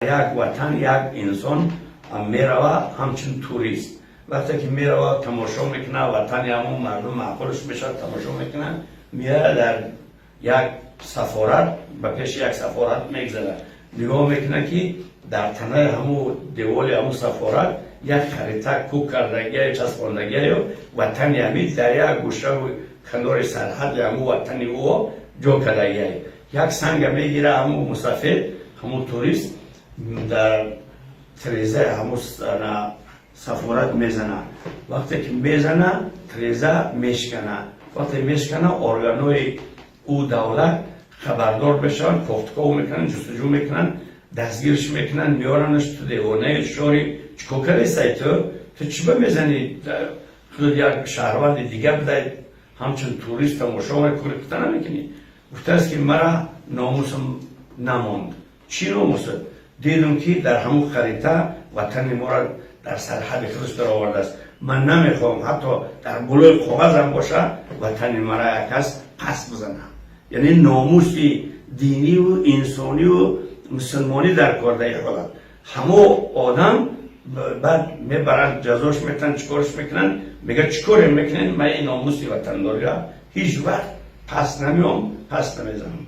Як ватан як инсон мерава ҳамчун турист. Вақте ки мерава, тамошо мекуна, ватани ҳамон мардум маъқулш мешавад, тамошо мекуна, меяд, дар як сафорат, ба пеши як сафорат мегзарад, нигоҳ мекуна, ки дар танаи ҳамун деволи ҳамун сафорат як харита кӯк кардагия, часпондагияю ватани ҳамин дар як гӯшаву канори сарҳади ҳамун ватани ӯ ҷо кардагия. Як санга мегира ҳамун мусафир, ҳамун турист, дар тирезаи ҳамун сафорат мезана. Вақте ки мезана, тиреза мешкана. Вақте мешкана, органҳои ӯ давлат хабардор мешаванд, кофтуков мекунанд, ҷустуҷӯ мекунанд, дастгирш мекунанд, меоранаш: «Ту девонаи шори, чикор кардесай? Ту чӣ ба мезанӣ? Худат як шаҳрванди дига будай, ҳамчун турист тамошо мекунӣ, кута намекунӣ?» Гуфтааст, ки мара номусам намонд. Чӣ номусат? Дидум, ки дар ҳамун харита ватани моро дар сарҳади худаш даровардааст. Ман намехоҳам, ҳатто дар болои коғазам боша, ватани мара як кас пас бизана. Яъне номуси диниву инсониву мусулмонӣ дар кор дар ин ҳолат. Ҳамо одам баъд мебаранд, ҷазош метаванд, чӣ корш мекунанд? Мега: «Чӣ коре мекунед? Ман ин номуси ватандориро ҳеҷ вақт пас намеом, пас намезанам».